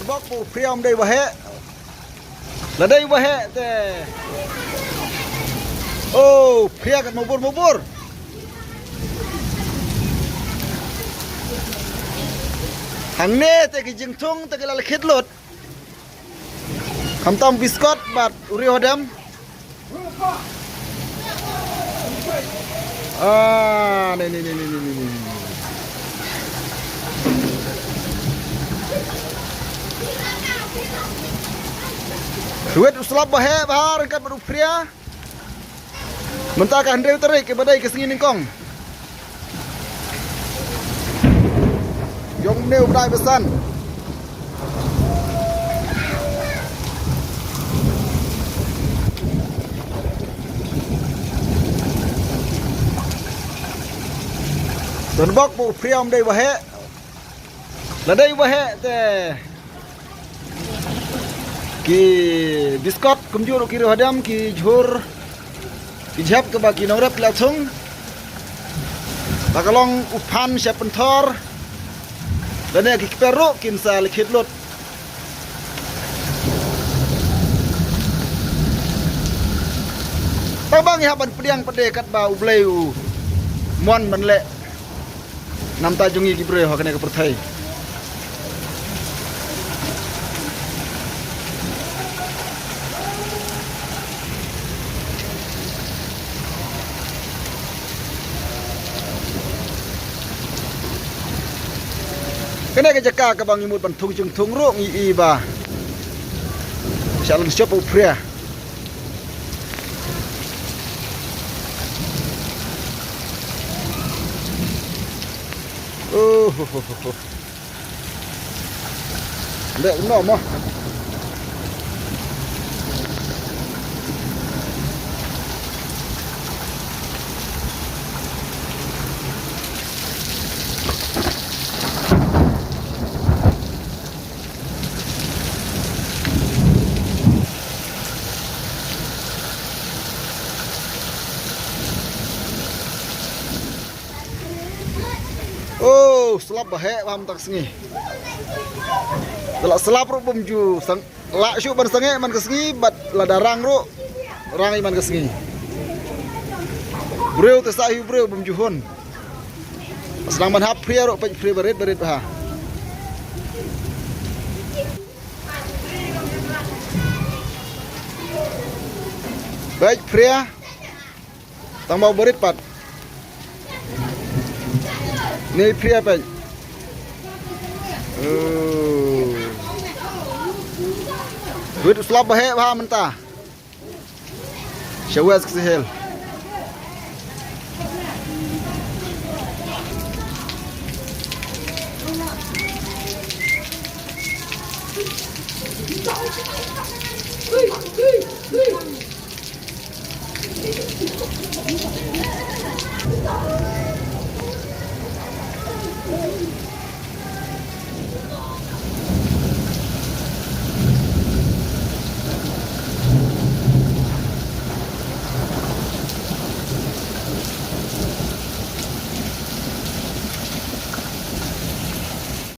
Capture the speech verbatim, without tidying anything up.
Bok u phria um dei ba heh. La dei ba heh te. Oh, phria kat mabur mabur. Hangne te ki jingthung te ki la lkhit lut. Khamtam biskot bad u riewhadem. Ah, ni ni ni ni ni ni ni. Ruwet u slap ba heh ba ryngkat bad u phria. Mynta ka hynriew tarik, ki ba dei ki sngi nyngkong jong une u bnai ba san. Don bok ba u phria um dei ba heh. La dei ba heh te. Ki biskot kumjuh ruh ki riewhadem, ki jhur, ki jhep kaba ki nongrep ki la thung. La ka long u phan sha pynthor. Lane ki kper ruh kin sa lkhit lut. Tang ba ngi hap ban pdiang pat de katba U Blei u mon ban leh namar jong ngi ki briew ha kane ka pyrthei. Kane ka jaka kaba ngi mut ban thung jingthung ruh ngi i ba sha lynshop u phria. Oh, ho, ho, ho, ho. Leh kumno mo? Oh, slap ba heh bha mynta ka sngi. Te la slap ruh bym ju sang, lah shuh ban sangeh man ka sngi, bad lada rang ruh rang i man ka sngi. Briew te sah hi u briew bym ju hun. Sdang ban hap phria ruh, peit phria barit barit bha. Peit phria. Tang ba u barit pat. Ni phria peit. Oh. Wit u slap ba heh bha mynta. Sha West Khasi Hills.